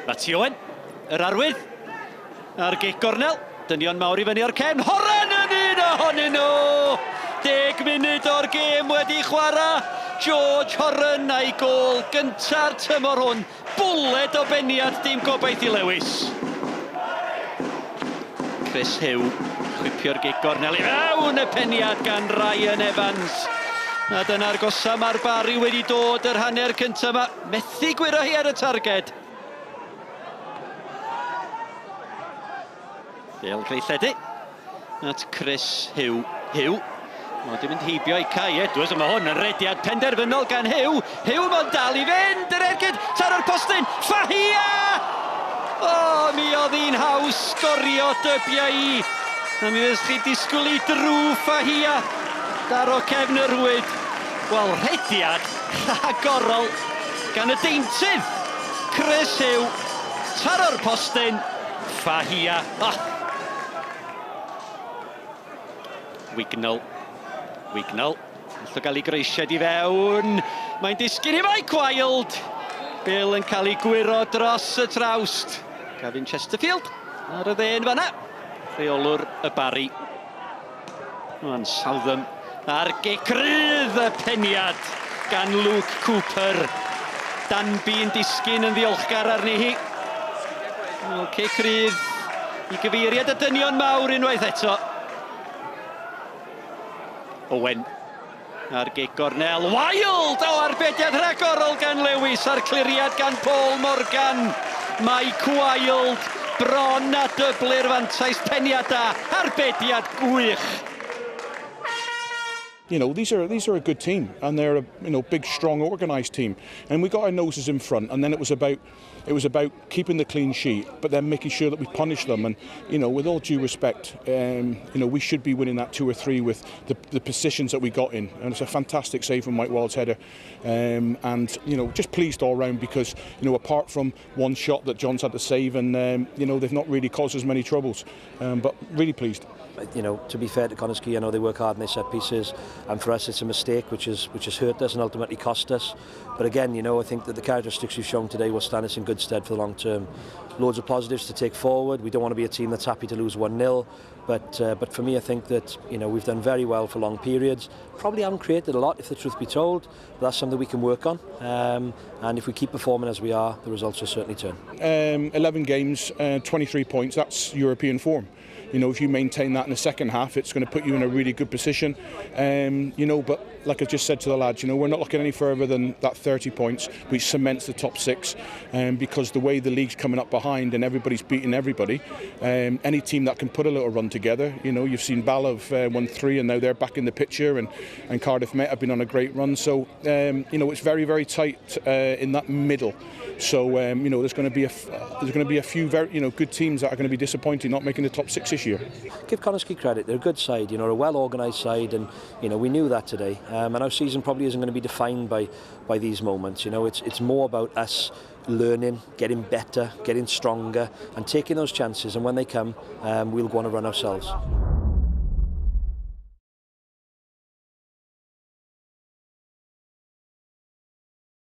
Matty Owen, yr arwydd, a'r gic gornel. Dynion mawr i fyny o'r cefn. Horan yn un ohonyn nhw! 10 munud o'r gêm wedi chwarae. George Horan a'i gôl gynta'r tymor hwn. Bwled o beniad, dim gobaith i Lewis. Chris Hugh, chwipio'r gic gornel i fewn y peniad gan Ryan Evans. A dyna'r gosa mae'r Barri wedi dod yr hanner cyntaf yma. Methu gwyro hi ar y targed. Bêl yn cael ei lledu at Chris Hugh. Hugh. O, di mynd heibio i Kai Edwards, ond mae hwn yn rediad penderfynol gan Hugh. Hugh mae'n dal i fynd, yr ergyd, taro'r postyn, Fahia! O, mi oedd hi'n haws sgorio dybia i. A mi fydd chi disgwyl i Drew Fahia daro cefn y rhwyd. Wel, rhediad rhagorol gan y deintydd, Chris Hugh, taro'r postyn, Fahia. Oh. Wignall. Wignall. Allw gael ei groesiad i fewn. Mae'n disgyn i Mike Wilde. Bill yn cael ei gwyro dros y trawst. Gavin Chesterfield ar y dde'n fanna. Rheolwr y Barri. Mae'n Southam ar gic rydd y peniad gan Luke Cooper. Danby yn disgyn yn ddiolchgar arni hi. Wel, cic rydd i gyfeiriad y dynion mawr unwaith eto. Owen ar gic gornel. Wild! O, arbediad rhagorol gan Lewis a'r cliriad gan Paul Morgan. Mike Wild bron a dyblu'r fantais peniad da. Arbediad gwych. You know, these are these are a good team, and they're a big, strong, organised team. And we got our noses in front, and then it was about it was about keeping the clean sheet, but then making sure that we punish them. And with all due respect, we should be winning that 2 or 3 with the positions that we got in. And it's a fantastic save from Mike Wild's header, and just pleased all round because apart from one shot that John's had to save, and they've not really caused us many troubles, but really pleased. To be fair to Connah's Quay, I know they work hard in their set pieces, and for us it's a mistake which has hurt us and ultimately cost us. But again, I think that the characteristics we've shown today will stand us in good stead for the long term. Loads of positives to take forward. We don't want to be a team that's happy to lose 1-0, but for me, I think that we've done very well for long periods. Probably haven't created a lot, if the truth be told, but that's something we can work on. And if we keep performing as we are, the results will certainly turn. 11 games, 23 points, that's European form. If you maintain that in the second half, it's going to put you in a really good position. But like I just said to the lads, we're not looking any further than that 30 points, which cements the top 6, because the way the league's coming up behind and everybody's beating everybody, any team that can put a little run together, you've seen Bala have won 3 and now they're back in the picture, and Cardiff Met have been on a great run. So, it's very, very tight in that middle. So, there's going to be a few very, good teams that are going to be disappointed not making the top 6 this year. Give Connah's Quay credit, they're a good side, a well-organised side, and we knew that today. And our season probably isn't going to be defined by these moments. It's more about us learning, getting better, getting stronger, and taking those chances. And when they come, we'll go on a run ourselves.